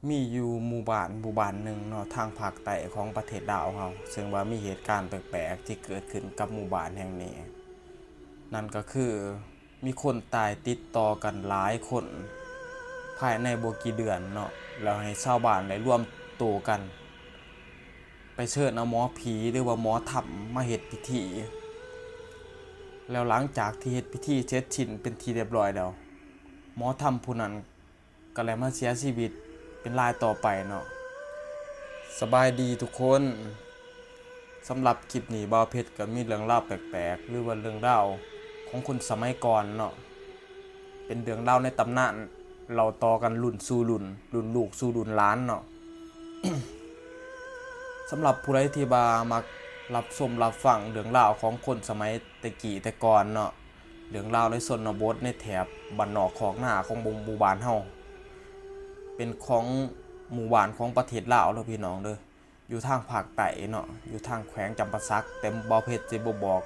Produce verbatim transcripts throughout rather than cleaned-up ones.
มีอยู่หมู่บ้านหมู่บ้านหนึ่งเนาะ ทางภาคใต้ของประเทศลาวเฮา ซึ่งว่ามีเหตุการณ์แปลกๆที่เกิดขึ้นกับหมู่บ้านแห่งนี้ นั่นก็คือมีคนตายติดต่อกันหลายคน ภายในบ่กี่เดือนเนาะ แล้วให้ชาวบ้านได้รวมตัวกัน ไปเชิญเอาหมอผีหรือว่าหมอธรรมมาเฮ็ดพิธี แล้วหลังจากที่เฮ็ดพิธีเสร็จสิ้นเป็นที่เรียบร้อยแล้ว หมอธรรมผู้นั้นก็เลยมาเสียชีวิตเป็นรายต่อไปเนาะ สบายดีทุกคน สำหรับคลิปนี้บ่าวเพชรก็มีเรื่องราวแปลกๆ หรือว่าเรื่องราวของคนสมัยก่อนเนาะ เป็นเรื่องราวในตำนาน เล่าต่อกันรุ่นสู่รุ่น รุ่นลูกสู่รุ่นหลานเนาะ สำหรับผู้ใดที่ว่ามักรับชมรับฟังเรื่องราวของคนสมัยแต่กี้แต่ก่อนเนาะ เรื่องราวในชนบทในแถบบ้านนอกคอกนาของหมู่บ้านเฮา เป็นของหมู่บ้านของประเทศลาวเด้อพี่น้องเด้อ อยู่ทางภาคใต้เนาะ อยู่ทางแขวงจำปาสัก แต่บ่าวเพชรสิบ่บอก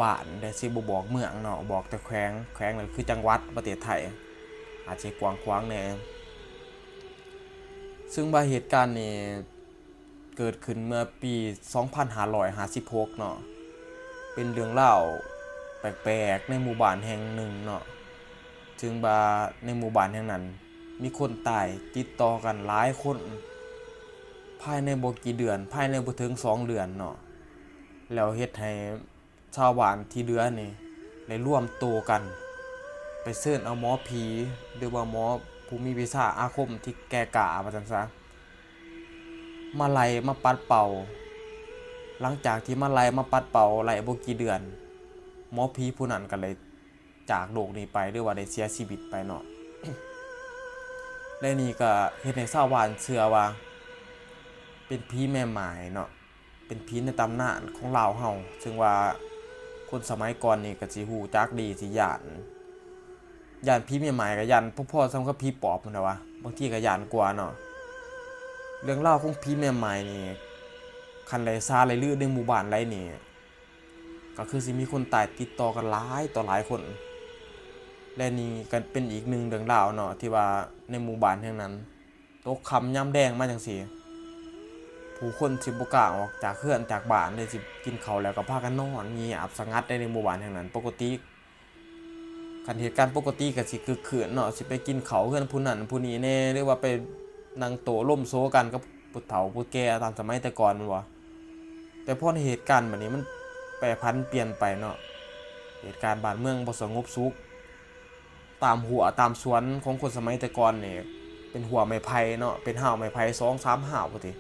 บ้าน และสิบ่บอกเมืองเนาะ บอกแต่แขวง แขวงนั่นคือจังหวัดประเทศไทย อาจจะกว้างขวางแหน่ ซึ่งว่าเหตุการณ์นี้เกิดขึ้นเมื่อปี สองพันห้าร้อยห้าสิบหก เนาะ เป็นเรื่องราวแปลกๆในหมู่บ้านแห่งหนึ่งเนาะ ซึ่งว่าในหมู่บ้านแห่งนั้นมีคนตายติดต่อกันหลายคน ภายในบ่กี่เดือน ภายในบ่ถึงสองเดือนเนาะ แล้วเฮ็ดให้ชาวบ้านที่เหลือนี่ได้รวมตัวกัน ไปเชิญเอาหมอผี หรือว่าหมอผู้มีวิชาอาคมที่แก่กล้าว่าซั่นซะ มาไล่มาปัดเป่า หลังจากที่มาไล่มาปัดเป่าไล่บ่กี่เดือน หมอผีผู้นั้นก็เลยจากโลกนี้ไป หรือว่าได้เสียชีวิตไปเนาะ และนี่ก็เฮ็ดให้ชาวบ้านเชื่อว่า เป็นผีแม่หม้ายเนาะ เป็นผีในตำนานของลาวเฮา ซึ่งว่าคนสมัยก่อนนี่ก็สิฮู้จักดี สิย้าน ย้านผีแม่หม้ายก็ย้านพอๆส่ำกับผีปอบนั่นแหละวะ บางทีก็ย้านกว่าเนาะ เรื่องราวของผีแม่หม้ายนี่ คันไล่ซาไล่ลือในหมู่บ้านไดนี่ ก็คือสิมีคนตายติดต่อกันหลายต่อหลายคน และนี่ก็เป็นอีกหนึ่งเรื่องราวเนาะ ที่ว่าในหมู่บ้านแห่งนั้น ตกค่ำยามแลงมาจั่งซี้ ผู้คนสิบ่กล้าออกจากเฮือนจากบ้านเลย สิกินข้าวแล้วก็พากันนอนเงียบสงัดในหมู่บ้านแห่งนั้น ปกติ คันเหตุการณ์ปกติก็สิคึกคืนเนาะ สิไปกินข้าวเฮือนผู้นั้นผู้นี้แหน่ หรือว่าไปนั่งโต๊ะลมโซกันกับผู้เฒ่าผู้แก่ตามสมัยแต่ก่อนแม่นบ่ แต่พอในเหตุการณ์บัดนี้มันแปรผันเปลี่ยนไปเนาะ เหตุการณ์บ้านเมืองบ่สงบสุข ตามฮั้วตามสวนของคนสมัยแต่ก่อนนี่ เป็นฮั้วไม้ไผ่เนาะ เป็นฮาวไม้ไผ่สองสามฮาวพุ้นติ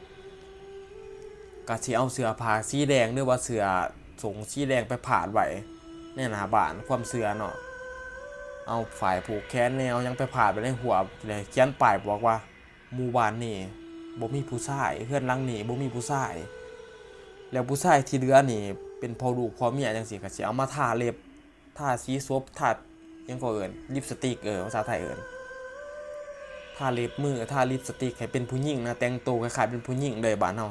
ก็สิเอาเสื้อผ้าสีแดง หรือว่าเสื้อส่งสีแดงไปพาดไว้ในหน้าบ้าน ความเชื่อเนาะ เอาฝ้ายผูกแขนแหน่ เอาหยังไปพาดไว้ในฮั้ว แล้วเขียนป้ายบอกว่า หมู่บ้านนี้บ่มีผู้ชาย เฮือนหลังนี้บ่มีผู้ชาย แล้วผู้ชายที่เหลือนี่เป็นพ่อลูกพ่อเมียจั่งซี้ ก็สิเอามาทาเล็บ ทาสีศพ ทาหยังก็เอิ้น ลิปสติก เออ ภาษาไทยเอิ้น ทาเล็บมือ ทาลิปสติกให้เป็นผู้หญิงนะ แต่งตัวคล้ายๆเป็นผู้หญิงเลยบ้านเฮา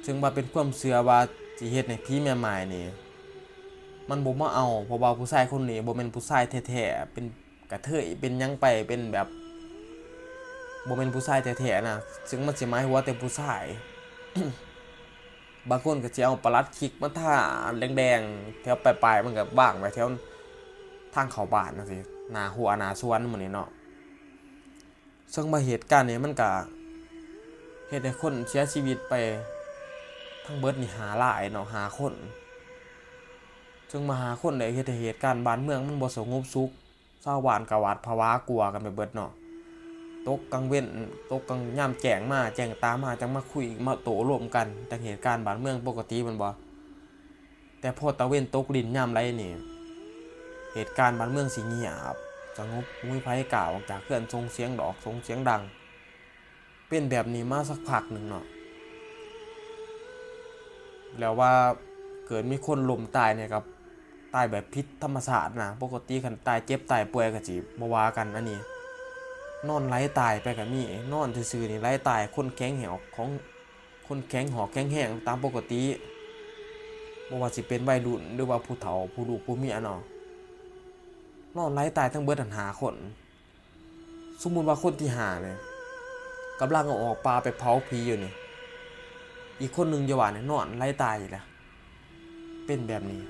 ซึ่งว่าเป็นความเชื่อว่าสิเฮ็ดให้ผีแม่หม้ายนี่ มันบ่มาเอา เพราะว่าผู้ชายคนนี้บ่แม่นผู้ชายแท้ๆ เป็นกระเทย เป็นหยังไป เป็นแบบ บ่แม่นผู้ชายแท้ๆนะ ซึ่งมันสิหมายหัวแต่ผู้ชาย บางคนก็สิเอาประหลัดขิกมาทาแดงๆ แถวปลายๆ มันก็วางไว้แถวทางเข้าบ้านจั่งซี้ หน้าฮั้วหน้าสวนหมู่นี้เนาะ ซึ่งว่าเหตุการณ์นี้มันก็เฮ็ดให้คนเสียชีวิตไปทั้งเบิดนี่ห้ารายเนาะ ห้าคน ซึ่งว่าห้าคนได้เฮ็ดให้เหตุการณ์บ้านเมืองมันบ่สงบสุข ชาวบ้านก็หวาดผวากลัวกันไปเบิดเนาะ ตกกลางเว็น ตกกลางยามแจ้งมา แจ้งตามา จั่งมาคุย มาโต้ลมกัน จั่งเหตุการณ์บ้านเมืองปกติแม่นบ่ แต่พอตะเว็นตกดินยามใดนี่ เหตุการณ์บ้านเมืองสิเงียบสงบ บ่มีไผกล้าออกจากเฮือน ส่งเสียงดอก ส่งเสียงดัง เป็นแบบนี้มาสักพักหนึ่งเนาะ แล้วว่าเกิดมีคนล้มตายเนี่ยครับ ตายแบบผิดธรรมชาตินะ ปกติคันตายเจ็บตายป่วยก็สิบ่ว่ากัน อันนี้นอนไหลตายไปก็มี นอนซื่อๆนี่ไหลตาย คนแข็งแรงของ คนแข็งหอกแข็งแรงตามปกติ บ่ว่าสิเป็นวัยรุ่นหรือว่าผู้เฒ่า ผู้ลูกผู้เมียเนาะ นอนไหลตายทั้งเบิดหั้นห้าคน สมมุติว่าคนที่ห้าเนี่ยกำลังเอาออกป่าไปเผาผีอยู่นี่ อีกคนหนึ่งอยู่บ้านเนี่ยนอนไหลตายอยู่แล้ว เป็นแบบนี้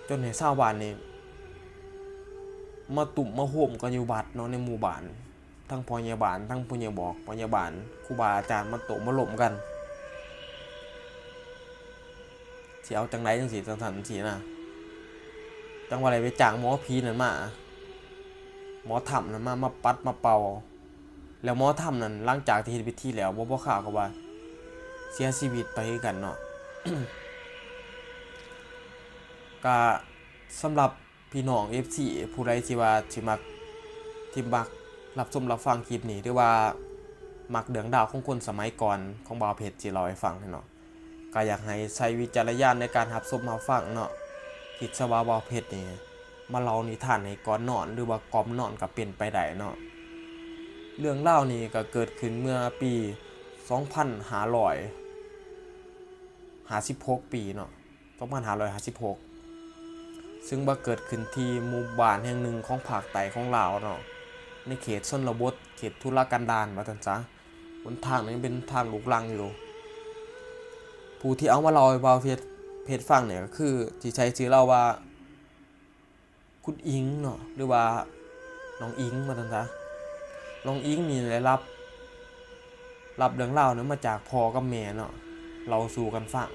จนให้ชาวบ้านนี่มาตุ้มมาโฮมกันอยู่วัดเนาะ ในหมู่บ้าน ทั้งพ่อใหญ่บ้าน ทั้งผู้ใหญ่บอก พ่อใหญ่บ้าน ครูบาอาจารย์มาโตมาล้มกัน สิเอาจังไดจังซี่ จังซั่นจังซี่นะ จังว่าได้ไปจ้างหมอผีนั่นมา หมอธรรมนั่นมา มาปัดมาเป่า แล้วหมอธรรมนั่น หลังจากที่เฮ็ดพิธีแล้ว บ่ บ่คาวก็ว่าเสียชีวิตไปคือกันเนาะ ก็สำหรับพี่น้อง เอฟซี ผู้ใดที่ว่าสิมัก ที่มักรับชมรับฟังคลิปนี้ หรือว่ามักเรื่องราวของคนสมัยก่อนของบ่าวเพชรสิเล่าให้ฟังเนาะ ก็อยากให้ใช้วิจารณญาณในการรับชมรับฟังเนาะ คิดซะว่าบ่าวเพชรนี่มาเล่านิทานให้ก่อนนอน หรือว่าก่อนนอนก็เป็นไปได้เนาะ เรื่องราวนี้ก็เกิดขึ้นเมื่อปีสองพันห้าร้อยห้าสิบหก ปีเนาะ สองพันห้าร้อยห้าสิบหก ซึ่งว่าเกิดขึ้นที่หมู่บ้านแห่งหนึ่งของภาคใต้ของลาวเนาะ ในเขตชนบท เขตทุรกันดารว่าซั่นซะ หนทางนี่ยังเป็นทางลูกรังอยู่ ผู้ที่เอามาเล่าให้บ่าวเพชร เพชรฟังเนี่ยก็คือที่ใช้ชื่อเล่าว่า คุณอิงเนาะ หรือว่าน้องอิงว่าซั่นซะ น้องอิงนี่ได้รับ รับเรื่องราวเนี่ยมาจากพ่อกับแม่เนาะ เล่าสู่กันฟัง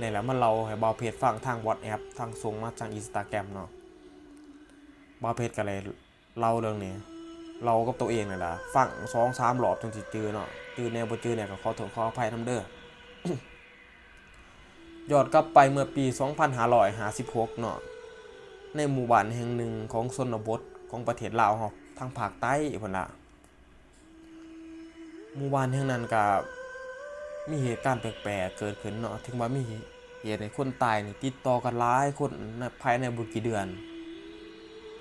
นี่แหละมาเล่าให้บ่าวเพชรฟังทาง WhatsApp ทางส่งมาทาง Instagram เนาะ บ่าวเพชรก็เลยเล่าเรื่องนี้ เล่ากับตัวเองนี่ล่ะ ฟังสองสามรอบจั่งสิจื่อเนาะ จื่อแหน่บ่จื่อแหน่ก็ขอโทษขออภัยนำเด้อ ย้อนกลับไปเมื่อปีสองพันห้าร้อยห้าสิบหก เนาะ ในหมู่บ้านแห่งหนึ่งของชนบทของประเทศลาวเฮา ทางภาคใต้พุ้นล่ะ หมู่บ้านแห่งนั้นก็มีเหตุการณ์แปลกๆเกิดขึ้นเนาะ ถึงว่ามีเหตุให้คนตายนี่ติดต่อกันหลายคนนะ ภายในบ่กี่เดือน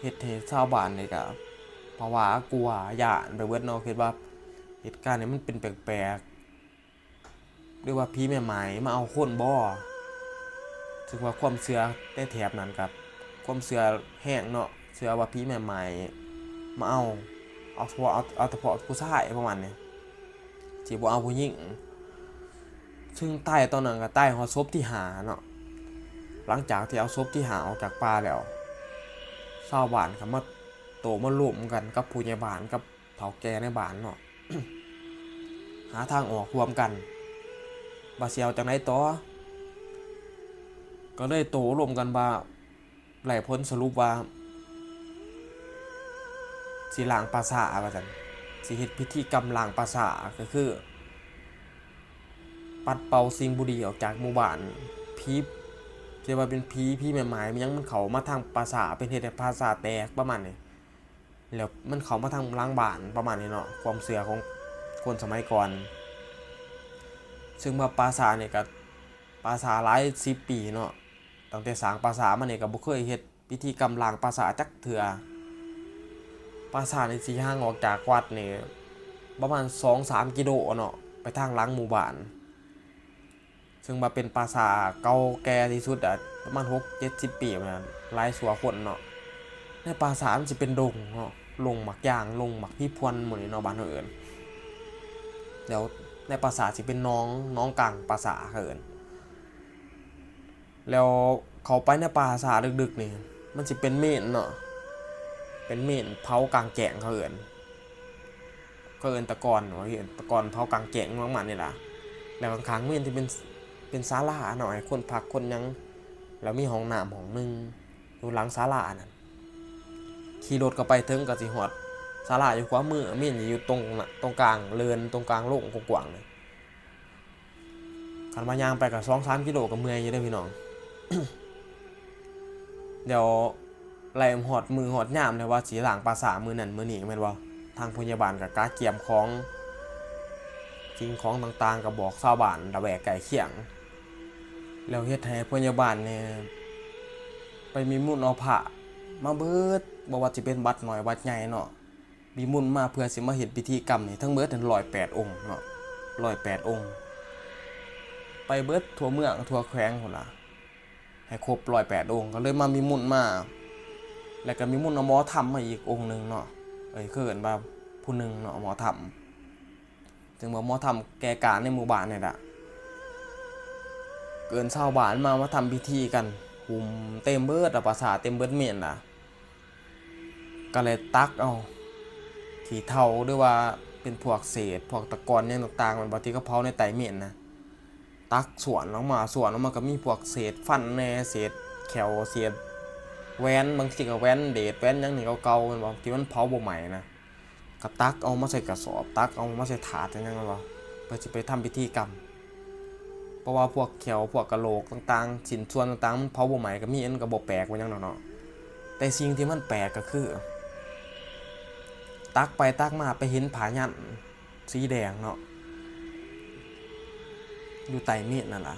เฮ็ดให้ชาวบ้านนี่ก็ผวากลัวย้านไปเบิดเนาะ คิดว่าเหตุการณ์นี่มันเป็นแปลกๆ หรือว่าผีแม่ไม้มาเอาคนบ่ ซึ่งว่าความเชื่อในแถบนั้นครับ ความเชื่อแฮงเนาะ เชื่อว่าผีแม่ไม้มาเอา เอาเฉพาะ เอา เอาเฉพาะผู้ชายประมาณนี้ สิบ่เอาผู้หญิง ซึ่งตายตอนนั้นก็ตายฮอดศพที่ห้าเนาะ หลังจากที่เอาศพที่ห้าออกจากป่าแล้ว ชาวบ้านก็มาโตมาล้มกันกับผู้ใหญ่บ้านกับเฒ่าแก่ในบ้านเนาะ หาทางออกร่วมกัน ว่าสิเอาจั่งใดต่อ ก็เลยโตล้มกันว่า ได้ผลสรุปว่า สิล้างป่าช้าว่าซั่น สิเฮ็ดพิธีกรรมล้างป่าช้า ก็คือ ปัดเป่าสิ่งบ่ดีออกจากหมู่บ้าน ผี สิว่าเป็นผี ผีแม่ไม้ มันหยังมันเข้ามาทางป่าช้า เป็นเฮ็ดให้ป่าช้าแตกประมาณนี้ แล้วมันเข้ามาทางหลังบ้านประมาณนี้เนาะ ความเชื่อของคนสมัยก่อน ซึ่งว่าป่าช้านี่ก็ ป่าช้าหลายสิบปีเนาะ ตั้งแต่สร้างป่าช้ามานี่ก็บ่เคยเฮ็ดพิธีกรรมล้างป่าช้าจักเทื่อ ป่าช้านี่สิห่างออกจากวัดนี่ประมาณสองสามกิโลเนาะ ไปทางหลังหมู่บ้าน ซึ่งว่าเป็นป่าช้าเก่าแก่ที่สุดอะ ประมาณหกเจ็ดสิบปีนะ หลายชั่วคนเนาะ ในป่าช้ามันสิเป็นดงเนาะ ดงหมากยาง ดงหมากผีพวนหมู่นี้เนาะ บ้านเฮาเอิ้น แล้วในป่าช้าสิเป็นหนอง หนองกลางป่าช้าเขาเอิ้น แล้วเข้าไปในป่าช้าลึกๆนี่ มันสิเป็นเมนเนาะ เป็นเมนเผากลางแจ้งเขาเอิ้น เขาเอิ้นตะกอนว่าเอิ้นตะกอนเผากลางแจ้งประมาณนี้ล่ะ แล้วข้างๆเมนสิเป็น เป็นศาลาเนาะ ให้คนพักคนหยัง แล้วมีห้องน้ำห้องหนึ่งอยู่หลังศาลานั่น ขี่รถเข้าไปถึงก็สิฮอดศาลาอยู่ขวามือ เมนอยู่ตรงน่ะ ตรงกลางเนิน ตรงกลางโล่งกว้างๆเลย คันว่าย่างไปก็สองสามกิโลก็เมื่อยอยู่เด้อพี่น้อง เดี๋ยวไล่ฮอดมื้อฮอดยามแล้วว่าสิล้างป่าช้ามื้อนั้นมื้อนี้แม่นบ่ ทางพยาบาลก็กะเกียมของ สิ่งของต่างๆก็บอกชาวบ้านละแวกใกล้เคียง แล้วเฮ็ดให้พยาบาลเนี่ย ไปมีมนต์เอาพระมาเบิด บ่ว่าสิเป็นวัดน้อยวัดใหญ่เนาะ มีมนต์มาเพื่อสิมาเฮ็ดพิธีกรรมนี่ทั้งเบิดนั่นร้อยแปดองค์เนาะ ร้อยแปดองค์ ไปเบิดทั่วเมืองทั่วแขวงพุ้นล่ะ ให้ครบร้อยแปดองค์ ก็เลยมามีมนต์มา แล้วก็มีมนต์เอาหมอธรรมมาอีกองค์หนึ่งเนาะ เอ้ย คือเอิ้นว่าผู้หนึ่งเนาะ หมอธรรม ซึ่งว่าหมอธรรมแก่กล้าในหมู่บ้านนี่แหละ เอิ้นชาวบ้านมา มาทำพิธีกัน หุ้มเต็มเบิดละ ปราสาทเต็มเบิดเมนละ ก็เลยตักเอาขี้เถ้า หรือว่าเป็นพวกเศษ พวกตะกอนหยังต่างๆ แม่นบ่ ที่เขาเผาในใต้เมนนะ ตักส้วนออกมา ส้วนออกมาก็มีพวกเศษฟันแหน่ เศษแข้ว เศษแหวน บางทีก็แหวนเดด แหวนหยังนี่เก่าๆ แม่นบ่ ที่มันเผาบ่ไหม้นะ ก็ตักเอามาใส่กระสอบ ตักเอามาใส่ถาดหยัง แม่นบ่ เพื่อสิไปทำพิธีกรรม เพราะว่าพวกแข้ว พวกกะโหลกต่างๆ ชิ้นส่วนต่างๆ มันเผาบ่ไหม้ก็มี อันนั้นก็บ่แปลกบ่หยังดอกเนาะ แต่สิ่งที่มันแปลกก็คือ ตักไปตักมาไปเห็นผ้ายันสีแดงเนาะ อยู่ใต้เมนนั่นล่ะ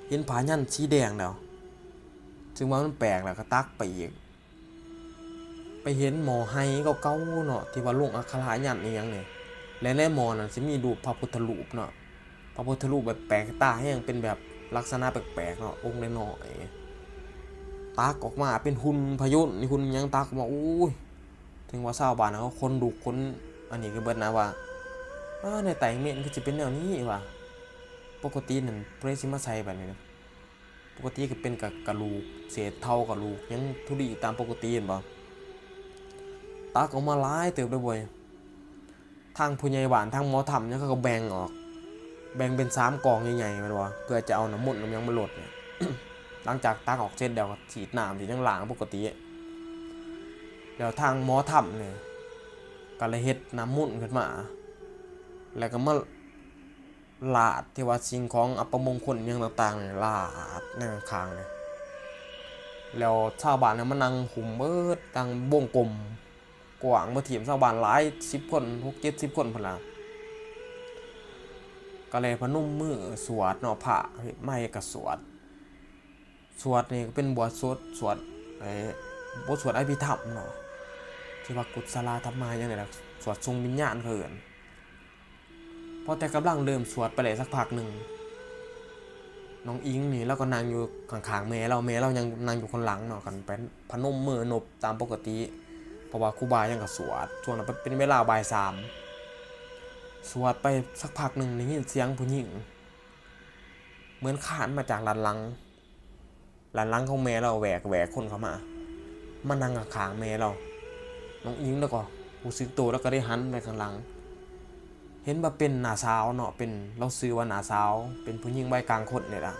เห็นผ้ายันสีแดงแล้ว ซึ่งว่ามันแปลกแล้วก็ตักไปอีก ไปเห็นหม้อไฮเก่าๆ เนาะ ที่ว่าลงอักขระยันต์อีหยังนี่ และในหม้อนั้นสิมีรูปพระพุทธรูปเนาะ พระพุทธรูปแบบแปลกตาแฮง เป็นแบบลักษณะแปลกๆ เนาะ องค์น้อยๆ ตักออกมาเป็นหุ่นพยนต์ นี่หุ่นหยังตักออกมา โอ้ย ถึงว่าชาวบ้านเขาขนลุกขนอันนี้ก็เบิดนะว่า อ้า ในใต้เมนคือสิเป็นแนวนี้วะ ปกตินั่นผู้ใดสิมาใส่แบบนี้นะ ปกติก็เป็นกะ กะดูก เศษเถ้ากะดูกหยังทุลีตามปกติแม่นบ่ ตักออกมาหลายเติบเลยเว้ย ทางผู้ใหญ่บ้าน ทางหมอธรรมเนี่ยเขาก็แบ่งออก แบ่งเป็นสามกองใหญ่ๆ แม่นบ่ เพื่อจะเอาน้ำมนต์น้ำหยังมาลดเนี่ย หลังจากตักออกเสร็จแล้วก็ฉีดน้ำ สิยังล้างปกติ แล้วทางหมอธรรมเนี่ยก็เลยเฮ็ดน้ำมนต์ขึ้นมา แล้วก็มา ลาดที่ว่าสิ่งของอัปมงคลหยังต่างๆ เนี่ย ลาดในข้างๆ เนี่ย แล้วชาวบ้านเนี่ยมานั่งคุมเบิด ตั้งวงกลมกว้าง บ่ถีบชาวบ้านหลายสิบคน หกเจ็ดสิบคนพุ้นล่ะ ก็เลยพนมมือสวดเนาะ พระมาให้ก็สวด สวดนี่ก็เป็นบทสวด สวด เอ่อ บทสวดอภิธรรมเนาะ ที่ว่ากุศลาธัมมาหยังนี่ล่ะ สวดส่งวิญญาณเขาเอิ้น พอแต่กำลังเริ่มสวดไปได้สักพักหนึ่ง น้องอิงนี่ลาวก็นั่งอยู่ข้างๆ แม่ลาว แม่ลาวยังนั่งอยู่ข้างหลังเนาะ คันไปพนมมือนบตามปกติ เพราะว่าครูบายังก็สวด ช่วงนั้นเป็นเวลาบ่ายสาม สวดไปสักพักหนึ่งได้ยินเสียงผู้หญิง เหมือนคลานมาจากด้านหลัง ด้านหลังของแม่ลาว แหวก แหวกคนเข้ามา มานั่งข้างๆ แม่ลาว น้องอิงลาวก็รู้สึกตัว ลาวก็ได้หันไปข้างหลัง เห็นว่าเป็นน้าสาวเนาะ เป็น ลาวชื่อว่าน้าสาว เป็นผู้หญิงวัยกลางคนนี่ล่ะ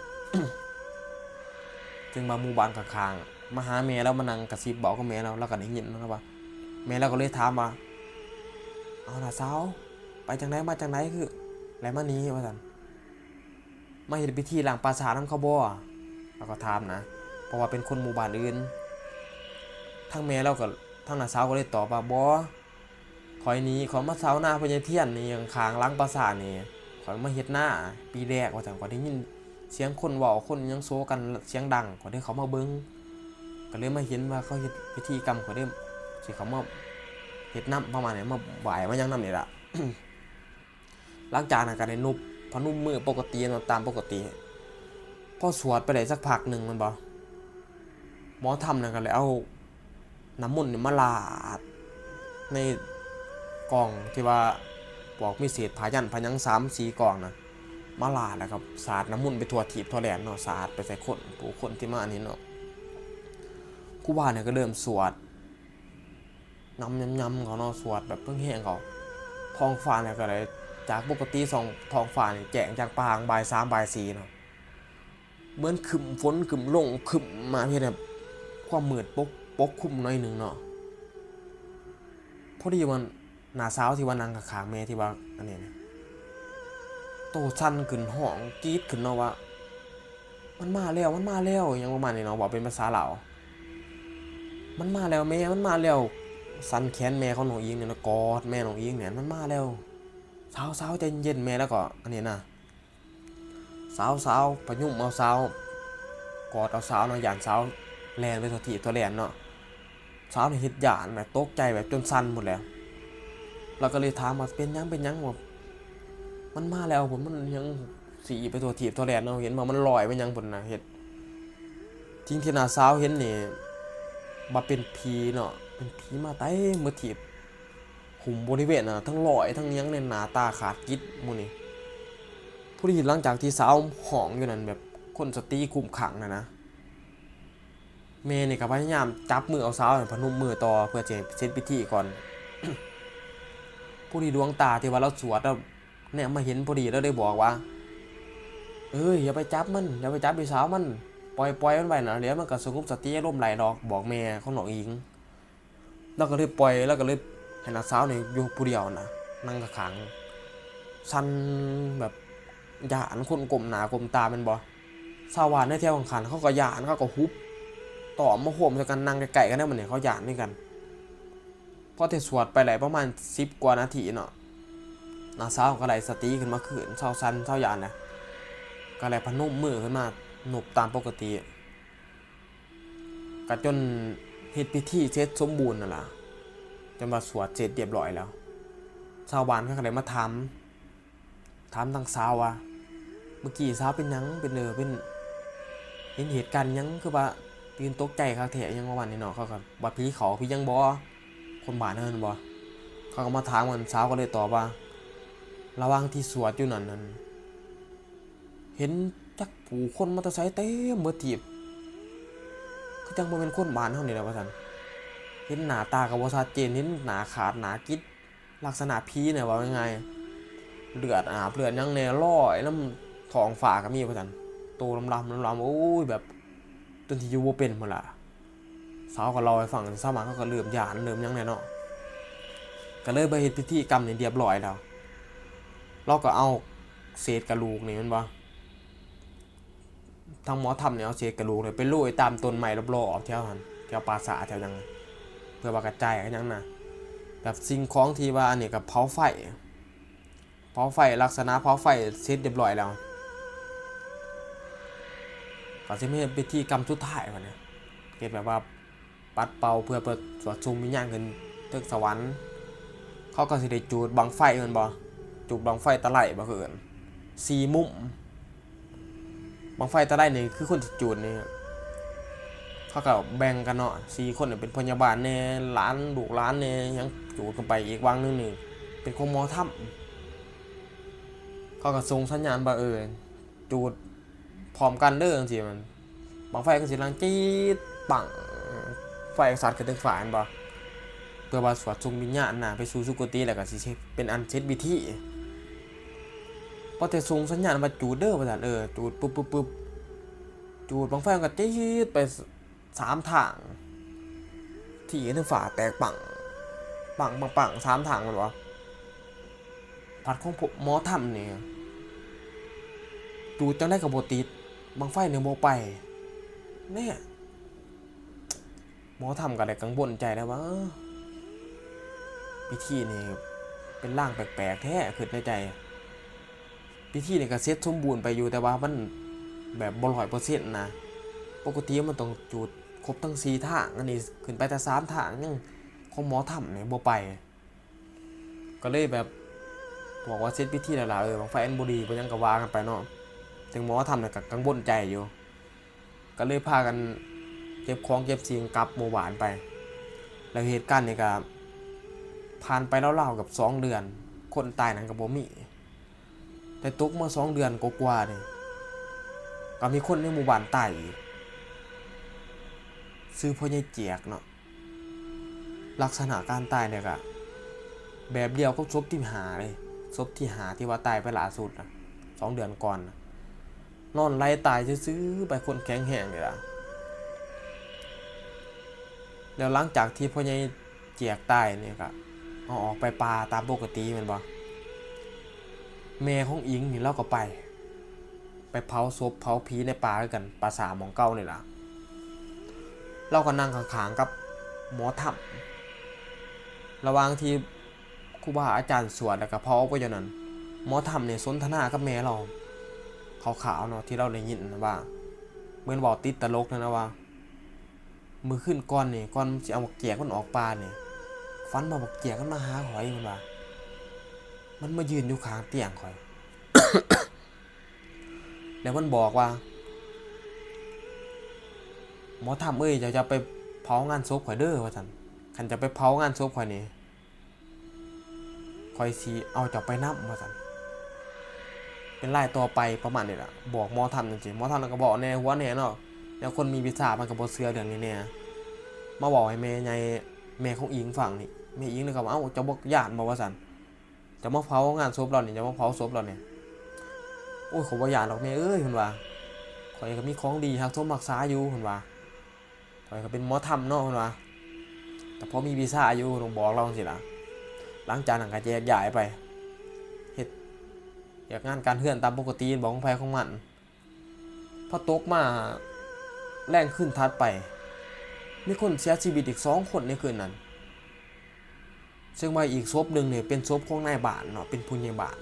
ซึ่งว่าหมู่บ้านข้างๆ มาหาแม่ลาว มานั่งกระซิบเว้ากับแม่ลาว ลาวก็ได้ยินเนาะว่า แม่ลาวก็เลยถามว่า "เอาน้าสาว ไปจั่งใดมาจั่งใด คือแลมานี่" ว่าซั่น "มาเฮ็ดพิธีล้างป่าช้านำเขาบ่" ลาวก็ถามนะ เพราะว่าเป็นคนหมู่บ้านอื่น ทางแม่ลาวก็ ทางน้าสาวก็เลยตอบว่า "บ่ ข้อยนี่ ข้อยมาเซานาพ่อใหญ่เทียนนี่ ข้างๆ หลังป่าช้านี่ ข้อยมาเฮ็ดนาปีแรก" ว่าซั่น "ข้อยได้ยินเสียงคนเว้า คนหยังโซกันเสียงดัง ข้อยเลยเข้ามาเบิ่ง ก็เลยมาเห็นว่าเขาเฮ็ดพิธีกรรม ข้อยเลยสิเข้ามาเฮ็ดนำ ประมาณนี้ มาไหว้มาหยังนำนี่ล่ะ" หลังจากนั้นก็ได้นบ พนมมือปกติเนาะ ตามปกติ พอสวดไปได้สักพักหนึ่งแม่นบ่ หมอธรรมนั่นก็เลยเอาน้ำมนต์นี่มาราดในกองที่ว่าพวกมีเศษผ้ายันผ้าหยังสามสี่กองนะ มาราดแล้วก็สาดน้ำมนต์ไปทั่วทีปทั่วแดนเนาะ สาดไปใส่คน ผู้คนที่มาอันนี้เนาะ ครูบาเนี่ยก็เริ่มสวด นำยำๆ เขาเนาะ สวดแบบแฮงๆ เขา ท้องฟ้าเนี่ยก็เลย จากปกติสอง ท้องฟ้านี่แจ้งจากปางบ่ายสามบ่ายสี่เนาะ เหมือนครึ้มฝนครึ้มลงครึ้มมา เฮ็ดให้ความมืดปก ปกคลุมหน่อยหนึ่งเนาะ พอดีว่าน้าสาวที่ว่านั่งข้างๆ แม่ที่ว่าอันนี้นะ โตสั่นขึ้น ฮ้องกรี๊ดขึ้นเนาะว่า "มันมาแล้ว มันมาแล้ว" อิหยังประมาณนี้เนาะ เว้าเป็นภาษาลาว "มันมาแล้วแม่ มันมาแล้ว" สั่นแขนแม่ของน้องอิงเนี่ยนะ กอดแม่น้องอิงเนี่ย "มันมาแล้ว สาว สาว ใจเย็น" แม่ลาวก็อันนี้นะ "สาว สาว" พยุงเอาสาว กอดเอาสาวเนาะ ย่านสาวแล่นไปทั่วทีปทั่วแดนเนาะ สาวนี่เฮ็ดย้านแบบตกใจแบบจนสั่นหมดแล้ว ลาวก็เลยถามว่า "เป็นหยัง เป็นหยัง" ว่า "มันมาแล้ว" พุ้น มันยังสิไปทั่วทีปทั่วแดนเนาะ เห็นว่ามันลอยไปหยังพุ้นนะ เฮ็ด สิ่งที่น้าสาวเห็นนี่ ว่าเป็นผีเนาะ เป็นผีมาเต็มเบิดที่ คุมบริเวณน่ะ ทั้งร้อยทั้งหยังเนี่ย หน้าตาขาดกิดหมู่นี่ พอดีหลังจากที่สาวฮ้องอยู่นั่น แบบคนสติคุมขังน่ะนะ แม่นี่ก็พยายามจับมือเอาสาวให้พนมมือต่อเพื่อจะเสร็จพิธีก่อน พอดีดวงตาที่ว่าเราสวดแล้วเนี่ยมาเห็นพอดี แล้วได้บอกว่า เอ้ย อย่าไปจับมัน อย่าไปจับพี่สาวมัน ปล่อยปล่อยมันไว้นะ เดี๋ยวมันก็สงบสติอารมณ์ได้ดอก บอกแม่ของน้องอิง แล้วก็เลยปล่อย แล้วก็เลยให้น้าสาวนี่อยู่ผู้เดียวนะ นั่งข้างๆ สั่นแบบย้านคนก้มหน้าก้มตาแม่นบ่ ชาวบ้านในแถวข้างๆ เขาก็ย้าน เขาก็หุบต่อมมาโฮมใส่กัน นั่งใกล้ๆ กันได้ มื้อนี้เขาย้านคือกัน พอแต่สวดไปได้ประมาณสิบกว่านาทีเนาะ น้าสาวก็ได้สติขึ้นมาคืน เซาสั่นเซาย้านนะ ก็ได้พนมมือขึ้นมานบตามปกติ ก็จนเฮ็ดพิธีเสร็จสมบูรณ์นั่นล่ะ จนว่าสวดเสร็จเรียบร้อยแล้ว ชาวบ้านเขาก็เลยมาถาม ถามทางสาวว่า เมื่อกี้สาวเป็นหยัง เป็นเออเป็น เห็นเหตุการณ์หยัง คือว่าตื่นตกใจคักแท้ หยังประมาณนี้เนาะ เขาก็ว่าผีเข้าผีหยังบ่ คนบ้านเฮานั่นบ่ เขาก็มาถามกัน สาวก็เลยตอบว่า ระหว่างที่สวดอยู่นั่นนั่น เห็นจักผู้คนมาแต่ไสเต็มเบิดทีบ คือจั่งบ่แม่นคนบ้านเฮานี่แหละว่าซั่น เห็นหน้าตาก็บ่ชัดเจน เห็นหน้าขาดหน้ากิด ลักษณะผีเนี่ย เว้าง่ายๆ เลือดอาบเลือดหยังแหน่ลอยนำท้องฟ้าก็มีว่าซั่น โตลำๆ ลำๆ โอ้ย แบบ จนสิอยู่บ่เป็นพู้นล่ะ สาวก็เล่าให้ฟัง สาวบ้านเขาก็เริ่มย้านเริ่มหยังแหน่เนาะ ก็เลยไปเฮ็ดพิธีกรรมนี่เรียบร้อยแล้ว ลาวก็เอาเศษกะดูกนี่แม่นบ่ ทางหมอธรรมนี่เอาเศษกะดูกนี่ไปโรยตามต้นไม้รอบๆ แถวหั่น แถวป่าช้าแถวหยัง เพื่อว่ากระจายกันหยังนะ แบบสิ่งของที่ว่าอันนี้ก็เผาไฟ เผาไฟ ลักษณะเผาไฟเสร็จเรียบร้อยแล้ว ก็สิมีพิธีกรรมสุดท้ายบัดนี้ เฮ็ดแบบว่าปัดเป่าเพื่อ เพื่อสวดส่งวิญญาณขึ้นเทิงสวรรค์ เขาก็สิได้จูดบั้งไฟแม่นบ่ จูดบั้งไฟตะไลบ่ คือเอิ้น สี่มุม บั้งไฟตะไลนี่คือคนสิจูดนี่ เขาก็แบ่งกันเนาะ สี่คนนี่เป็นพยาบาลแหน่ หลาน ลูกหลานแหน่ หยัง จูดกันไป อีกบั้งหนึ่งนี่เป็นของหมอธรรม เขาก็ส่งสัญญาณว่า เออ จูดพร้อมกันเด้อ จั่งซี้ มัน บั้งไฟก็สิดังจี๊ดปัง ไฟก็สัดขึ้นเทิงฟ้าแม่นบ่ เพื่อว่าสวดส่งวิญญาณนะ ไปสู่สุคติ แล้วก็สิเป็นอันเสร็จพิธี พอแต่ส่งสัญญาณว่า จูดเด้อ ว่าซั่น เออ จูดปุ๊บปุ๊บปุ๊บ จูดบั้งไฟมันก็จี๊ดไปสามทาง ที่เทิงฟ้าแตกปัง ปัง ปัง ปัง สามทางแม่นบ่ พัดของพวกหมอธรรมนี่ จูดจั่งใดก็บ่ติด บั้งไฟนี่บ่ไป เนี่ย หมอธรรมก็ได้กังวลใจแล้วว่า เอ้อ พิธีนี่เป็นลางแปลกๆ แท้ คิดในใจ พิธีนี่ก็เสร็จสมบูรณ์ไปอยู่ แต่ว่ามันแบบบ่ร้อยเปอร์เซ็นต์นะ ปกติมันต้องจูดครบทั้งสี่ทาง อันนี้ขึ้นไปแต่สามทาง ยังของหมอธรรมนี่บ่ไป ก็เลยแบบบอกว่าเสร็จพิธีแล้วล่ะ เออ บั้งไฟอันบ่ดี บ่หยังก็ว่ากันไปเนาะ ถึงหมอธรรมนี่ก็กังวลใจอยู่ ก็เลยพากันเก็บของเก็บสิ่งกลับหมู่บ้านไป แล้วเหตุการณ์นี่ก็ผ่านไปราวๆ กับสองเดือน คนตายนั่นก็บ่มี แต่ตกมาสองเดือนกว่าๆ นี่ ก็มีคนในหมู่บ้านตายอีก ชื่อพ่อใหญ่เจียกเนาะ ลักษณะการตายเนี่ยก็แบบเดียวกับศพที่ห้าเลย ศพที่ห้าที่ว่าตายไปล่าสุดนะ สองเดือนก่อนนะ นอนไหลตายซื่อๆ ไป คนแข็งแรงนี่ล่ะ แล้วหลังจากที่พ่อใหญ่เจียกตายนี่ก็เอาออกไปป่าตามปกติแม่นบ่ แม่ของอิงนี่ลาวก็ไป ไปเผาศพเผาผีในป่าคือกัน ป่าช้าหม่องเก่านี่ล่ะ ลาวก็นั่งข้างๆ กับหมอธรรม ระหว่างที่ครูบาอาจารย์สวดแล้วก็เผาไปอยู่นั่น หมอธรรมนี่สนทนากับแม่ลาว คร่าวๆ เนาะ ที่ลาวได้ยินนะว่า เหมือนเว้าติดตลกนั่นนะว่า มื้อคืนก่อนนี่ ก่อนสิเอาบักเจียกมันออกป่านี่ ฝันว่าบักเจียกมันมาหาข้อย มันว่า มันมายืนอยู่ข้างเตียงข้อย แล้วมันบอกว่า หมอธรรมเอ้ย เจ้าอย่าไปเผ ผางานศพข่อยเด้อ ว่าซั่น คันเจ้าไปเผางานศพข่อยนี่ ข่อยสิเอาเจ้าไปนำ ว่าซั่น เป็นรายต่อไปประมาณนี้ล่ะ บอกหมอธรรมจั่งซี้ หมอธรรมก็เว้าแหน่หัวแหน่เนาะ แล้วคนมีวิชามันก็บ่เชื่อเรื่องนี้แหน่ มาเว้าให้แม่ใหญ่ แม่ของอิงฟังนี่ แม่อิงเลยก็ว่า เอ้า เจ้าบ่ย้านบ่ ว่าซั่น เจ้ามาเผางานศพลาวนี่ เจ้ามาเผาศพลาวนี่ โอ้ย ข้อยบ่ย้านดอกแม่เอ้ย เพิ่นว่า ข้อยก็มีของดีฮักสมฮักษาอยู่ เพิ่นว่า ข้อยก็เป็นหมอธรรมเนาะ เพิ่นว่า แต่พอมีวิชาอยู่ ต้องบอกลาวจั่งซี้ล่ะ หลังจากนั้นก็แยกย้ายไป เฮ็ดเวียกงานการเฮือนตามปกติ บ่ของไผของมัน พอตกมาแลงคืนถัดไป มีคนเสียชีวิตอีกสองคนในคืนนั้น ซึ่งว่าอีกศพหนึ่งเนี่ยเป็นศพของนายบ้านเนาะ เป็นผู้ใหญ่บ้าน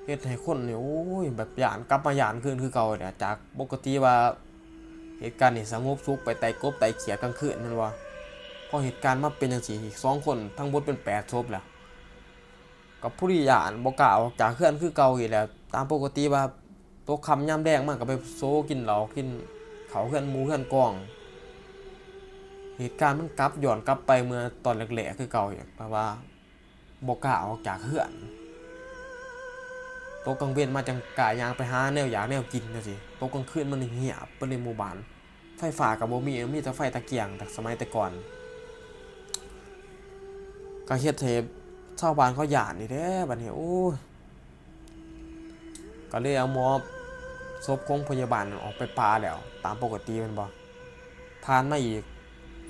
เฮ็ดให้คนเนี่ย โอ้ย แบบย้าน กลับมาย้านคืนคือเก่าเนี่ย จากปกติว่าเหตุการณ์นี่สงบสุข ไปไต่กบไต่เขียดกลางคืนแม่นบ่ พอเหตุการณ์มาเป็นจั่งซี้ อีกสองคน ทั้งหมดเป็นแปดศพแล้ว ก็ผู้ที่ย้านบ่กล้าออกจากเฮือนคือเก่าอีกแหละ ตามปกติว่าตกค่ำยามแลงมาก็ไปโซกินเหล้ากินข้าวเฮือนหมู่เฮือนกอง เหตุการณ์มันกลับย้อนกลับไปเมื่อตอนแรกๆคือเก่าอีก เพราะว่าบ่กล้าออกจากเฮือน ตกกลางเว็นมาจั่งกล้าย่างไปหาแนวอยากแนวกินจั่งซี้ ตกกลางคืนมันเงียบไปเลยหมู่บ้าน ไฟฟ้าก็บ่มี มีแต่ไฟตะเกียง แต่สมัยแต่ก่อน ก็เฮ็ดให้ชาวบ้านเขาย้านนี่แหละ บัดนี้ โอ้ย ก็เลยเอาหมอ ศพของพยาบาลออกไปป่าแล้ว ตามปกติแม่นบ่ ผ่านมาอีก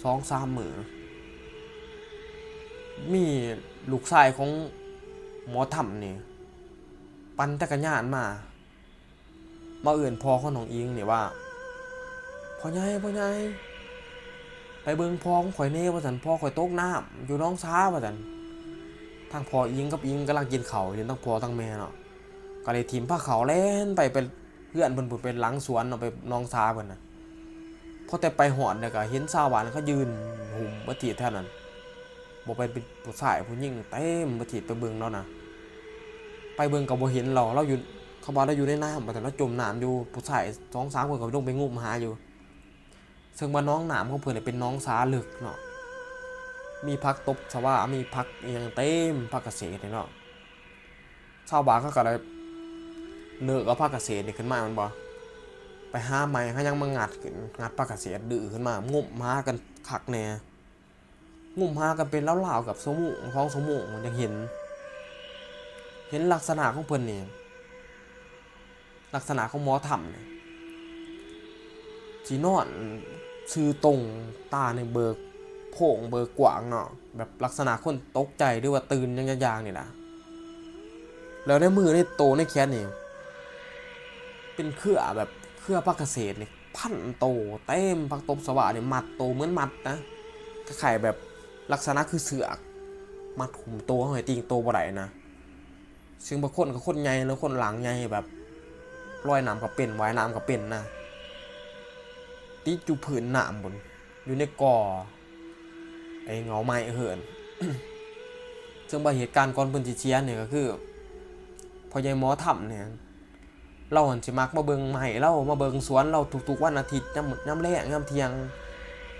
สองสามมื้อ มีลูกชายของหมอธรรมนี่ ปั่นจักรยานมา มาเอิ้นพ่อของน้องอิงนี่ว่า "พ่อใหญ่ พ่อใหญ่ ไปเบิ่งพ่อของข้อยแหน่" ว่าซั่น "พ่อข้อยตกน้ำอยู่หนองสา" ว่าซั่น ทั้งพ่ออิงกับอิงกำลังกินข้าวอยู่ ทั้งพ่อทั้งแม่เนาะ ก็เลยถิ่มพาเขาแล่นไป ไปเฮือนเพิ่นพู้น ไปหลังสวนเนาะ ไปหนองสาเพิ่นน่ะ พอแต่ไปฮอดแล้วก็เห็นชาวบ้านเขายืนหุ้มบ่ติแถวนั้น บ่เป็นผู้ชายผู้หญิงเต็มบ่ติ ไปเบิ่งแล้วนะ ไปเบิ่งก็บ่เห็นลาว ลาวอยู่ เขาว่าลาวอยู่ในน้ำ ว่าซั่น ลาวจมน้ำอยู่ ผู้ชายสองสามคนก็ลงไปงมหาอยู่ ซึ่งว่าหนองน้ำของเพิ่นน่ะเป็นหนองสาลึกเนาะ มีผักตบชวา มีผักอิหยังเต็ม ผักเกษตรนี่เนาะ ชาวบ้านเขาก็เลยเลิกเอาผักเกษตรนี่ขึ้นมาแม่นบ่ ไปหาไม้หาหยังมางัดขึ้น งัดผักเกษตรดื้อขึ้นมา งมหากันคักแน่ งมหากันเป็นราวๆเกือบชั่วโมง สองชั่วโมงจั่งเห็น เห็นลักษณะของเพิ่นนี่ ลักษณะของหมอธรรมนี่ สินอนซื่อตรง ตานี่เบิกโพรงเบิกกว้างเนาะ แบบลักษณะคนตกใจหรือว่าตื่นหยังอย่างนี่ล่ะ แล้วในมือในโตในแขนนี่ เป็นเครือแบบเครือผักเกษตรนี่ พันโต เต็มผักตบชวานี่ มัดโตเหมือนมัดนะ คล้ายๆแบบลักษณะคือเสือก มัดหุ้มโตเฮาให้ติ่งโตบ่ได้นะ ซึ่งบางคนก็คนใหญ่เนาะ คนร่างใหญ่แบบลอยน้ำก็เป็น ว่ายน้ำก็เป็นนะ ติดอยู่พื้นน้ำพู้น อยู่ในกอไอ้เงาไม้เหิน ซึ่งว่าเหตุการณ์ก่อนเพิ่นสิเสียนี่ก็คือ พ่อใหญ่หมอธรรมนี่ ลาวหั้นสิมักมาเบิ่งไม้ลาว มาเบิ่งสวนลาวทุกๆวันอาทิตย์ ยาม ยามแลง ยามเที่ยง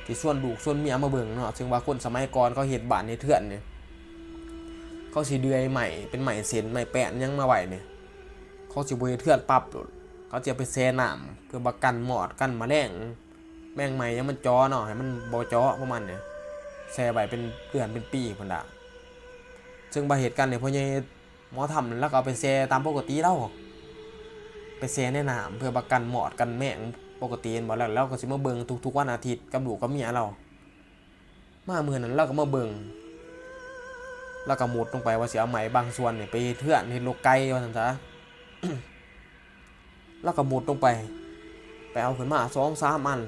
สิชวนลูกชวนเมียมาเบิ่งเนาะ ซึ่งว่าคนสมัยก่อนเขาเฮ็ดบ้านเฮ็ดเฮือนนี่ เขาสิเดือยไม้ เป็นไม้เส้น ไม้แป้นหยังมาไว้นี่ เขาสิบ่เฮ็ดเฮือนปั๊บโลด เขาสิเอาไปแช่น้ำ เพื่อว่ากันมอด กันแมลง แมงไม้หยังมันเจาะเนาะ ให้มันบ่เจาะพวกมันนี่ แช่ไว้เป็นเดือนเป็นปีพู้นล่ะ ซึ่งว่าเหตุการณ์นี่ พ่อใหญ่หมอธรรมนั่นลาวก็เอาไปแช่ตามปกติลาว ไปแช่ในน้ำเพื่อว่ากันมอดกันแมงปกติแม่นบ่ แล้วลาวก็สิมาเบิ่งทุกๆวันอาทิตย์กับลูกกับเมียลาว มามื้อนั้นลาวก็มาเบิ่ง ลาวก็มุดลงไปว่าสิเอาไม้บางส่วนนี่ไปเฮ็ดเฮือนเฮ็ดรกไก่ว่าซั่นซะ ลาวก็มุดลงไป ไปเอาขึ้นมาสองสามอัน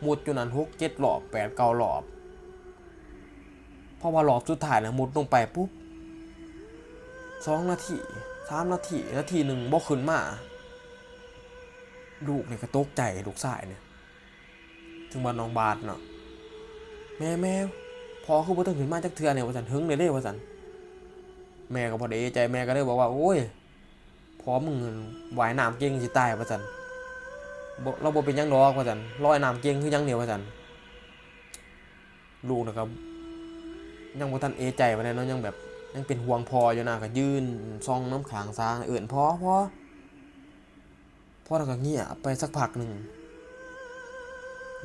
มุดอยู่นั่นหกเจ็ดรอบ แปดเก้ารอบ เพราะว่ารอบสุดท้ายน่ะมุดลงไปปุ๊บ สองนาที สามนาที นาทีหนึ่งบ่ขึ้นมา ลูกนี่ก็ตกใจ ลูกชายนี่ ถึงว่าน้องบาสเนาะ "แม่ แม่ พ่อคือบ่ทันขึ้นมาจักเทื่อเนี่ย" ว่าซั่น "เหิงแล้วเด้" ว่าซั่น แม่ก็บ่ได้เอะใจ แม่ก็เลยบอกว่า "โอ้ย พ่อมึงว่ายน้ำเก่งสิตาย" ว่าซั่น "บ่ ลาวบ่เป็นหยังดอก" ว่าซั่น "ลอยน้ำเก่งคือหยังเนี่ย" ว่าซั่น ลูกน่ะก็ยังบ่ทันเอะใจปานใดเนาะ ยังแบบยังเป็นห่วงพ่ออยู่นะ ก็ยืนส่องนำข้างซา เอิ้น "พ่อ พ่อ" พ่อแล้วก็เงียบไปสักพักหนึ่ง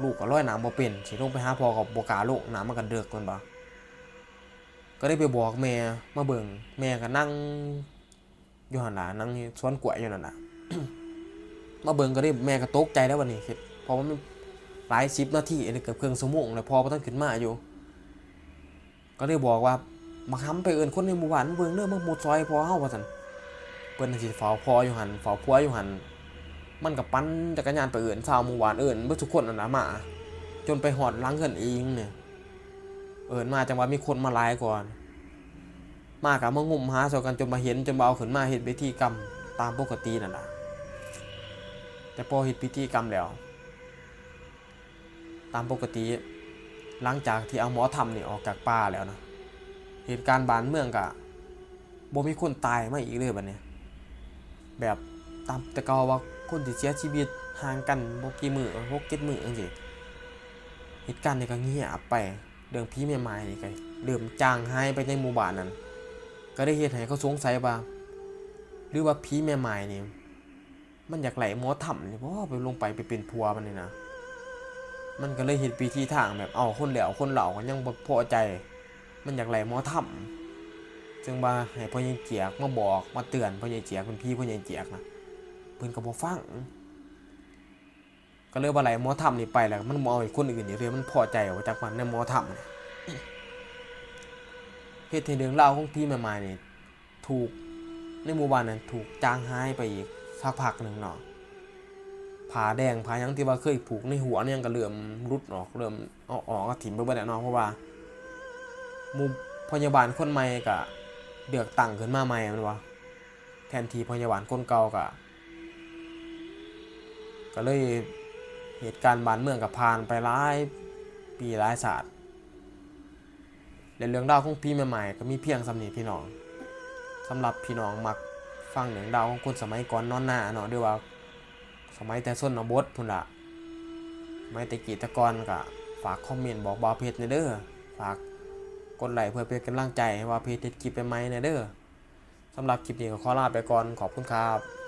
ลูกก็ลอยน้ำบ่เป็น สิลงไปหาพ่อก็บ่กล้าลง น้ำมันก็เดิกแม่นบ่ ก็เลยไปบอกแม่มาเบิ่ง แม่ก็นั่งอยู่หั่นล่ะ นั่งสวนกล้วยอยู่นั่นน่ะ มาเบิ่งก็ได้ แม่ก็ตกใจแล้วบัดนี้ เพราะว่ามันหลายสิบนาที อันนี้เกือบครึ่งชั่วโมงแล้ว พ่อบ่ทันขึ้นมาอยู่ ก็เลยบอกว่า "บักหำไปเอิ้นคนในหมู่บ้านมาเบิ่งเด้อ มามุดซอยพ่อเฮา" ว่าซั่น เพิ่นสิเฝ้าพ่ออยู่หั่น เฝ้าผัวอยู่หั่น มันก็ปั่นจักรยานไปเอิ้นชาวหมู่บ้าน เอิ้นเบิดทุกคนนั่นล่ะมา จนไปฮอดหลังเฮือนอีหยังนี่ เอิ้นมาจั่งว่ามีคนมาหลายกว่า มาก็มางมหาซอยกันจนมาเห็น จนมาเอาขึ้นมาเฮ็ดพิธีกรรมตามปกตินั่นล่ะ แต่พอเฮ็ดพิธีกรรมแล้ว ตามปกติ หลังจากที่เอาหมอธรรมนี่ออกจากป่าแล้วนะ เหตุการณ์บ้านเมืองก็บ่มีคนตายมาอีกเลยบัดนี้ แบบตามแต่เก่าว่าคนที่เสียชีวิตห่างกันบ่กี่มื้อ หกเจ็ดมื้อจั่งซี้ เหตุการณ์นี่ก็เงียบไป เรื่องผีแม่ม่ายนี่ก็เริ่มจางหายไปในหมู่บ้านนั้น ก็ได้เฮ็ดให้เขาสงสัยว่า หรือว่าผีแม่ม่ายนี่ มันอยากไล่หมอธรรมนี่บ่ ไปลงไป ไปเป็นผัวมันนี่นะ มันก็เลยเฮ็ดพิธีทางแบบเอาคนแล้วคนเล่าก็ยังบ่พอใจ มันอยากไล่หมอธรรม จึงว่าให้พ่อใหญ่เจียกมาบอกมาเตือน พ่อใหญ่เจียกเป็นพี่พ่อใหญ่เจียกนะ เพิ่นก็บ่ฟัง ก็เลยว่าไล่หมอธรรมนี่ไปแล้ว มันบ่เอาอีกคนอื่นอีกเลย มันพอใจว่าจักมันในหมอธรรมนี่ เฮ็ดให้เรื่องราวของผีแม่ม่ายนี่ ถูกในหมู่บ้านนั้นถูกจางหายไปอีกสักพักหนึ่งเนาะ ผ้าแดงผ้าหยังที่ว่าเคยผูกในหัวนี่ยังก็เริ่มหลุดออก เริ่มเอาออกก็ถิ่มไปเบิดแล้วเนาะ เพราะว่าหมู่พยาบาลคนใหม่ก็เลือกตั้งขึ้นมาใหม่แม่นบ่ แทนที่พยาบาลคนเก่าก็ ก็เลยเหตุการณ์บ้านเมืองก็ผ่านไปหลายปีหลายศาสตร์ และเรื่องราวของผีแม่ม่ายก็มีเพียงส่ำนี้พี่น้อง สำหรับพี่น้องมักฟังเรื่องราวของคนสมัยก่อนนอนนาเนาะ หรือว่าสมัยแต่ชนบทพู้นล่ะ สมัยแต่กี้แต่ก่อนก็ฝากคอมเมนต์บอกบ่าวเพชรแหน่เด้อ ฝากกดไลค์เพื่อเป็นกำลังใจให้บ่าวเพชรเฮ็ดคลิปใหม่ๆแหน่เด้อ สำหรับคลิปนี้ก็ขอลาไปก่อน ขอบคุณครับ